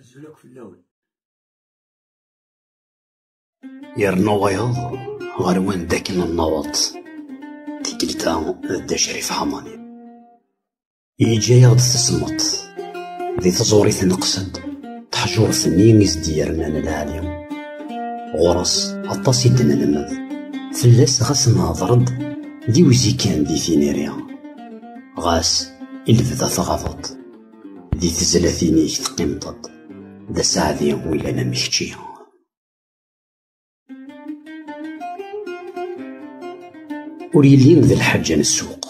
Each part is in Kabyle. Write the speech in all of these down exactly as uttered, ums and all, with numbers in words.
Azul akk fell-awen. Yerna wayeḍ ɣer wanda akken nnaweḍ. Tikkelt-a d Dda Crif Ḥamani. Yeǧǧa-yaɣ-d tasemmeḍt. Di tẓuri tneqs-d teḥjurt-nni i s-d-yernan lɛali. Ɣur-s aṭas i d-nelmed. Fell-as ɣas nehḍer-d d iwzi kan di tiniri. Ɣas i lebda tɣabeḍ, di tezlatin-ik teqqimeḍ-d, d aseɛdi wilan am kečči. Ur yelli d lḥaǧa n ssuq,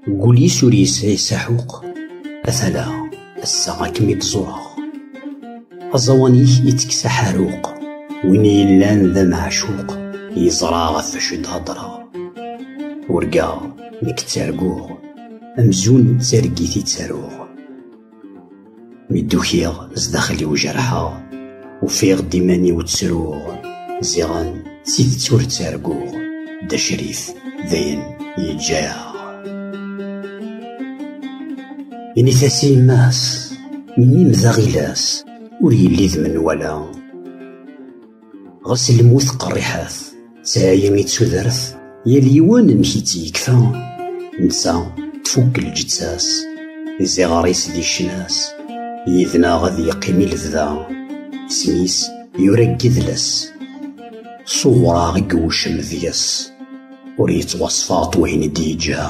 deg wul-is ur yesɛi saḥuq. Atala ass-a ad kem-id-ẓureɣ. Aẓawan-ik ittekkes aḥaruq, win yellan d ameɛcuq yeẓra ɣef wacu i d-heddreɣ. Urgaɣ, nekk ttarguɣ, amzun d targit i ttaruɣ. Mi d-ukiɣ zdaxel-iw jerḥeɣ, ufiɣ-d iman-iw ttruɣ, ziɣen d tidet ur ttarguɣ, Dda Crif d ayen yeǧǧa-yaɣ. Init-as i yemma-s, mmi-m d aɣilas, ur yelli d menwala. Ɣas lmut qerriḥet, d tayi i d tudert, yal yiwen amek i tt-yekfa. Netta tfukk lǧetta-s, iziɣer-is di ccna-s, yid-neɣ ad yeqqim i lebda. Isem-is yura deg yidles, ṣuɣreɣ i yewcem deg-s, ur yettwaṣfa ɣef wayen i d-yeǧǧa.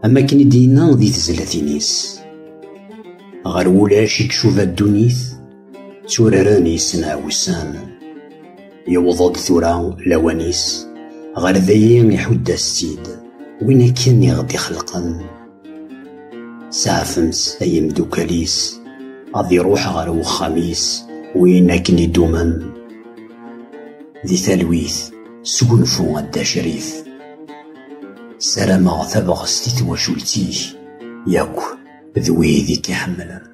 Am akken i d-yenna di tezlatin-is, ɣer wulac i icuba ddunit, tturaren yesna wussan. Yewweḍ-d tura lawan-is, ɣer dayi iḥudd-as-tt-id win akken i ɣ-d-ixelqen. Saɛfemt ay imdukal-is, ad iruḥ ɣer wexxam-is win akken idumen. Di talwit, sgunfu a Dda Crif. Ssarameɣ tabɣest i twacult-ik yakk d wid i k-iḥemmlen.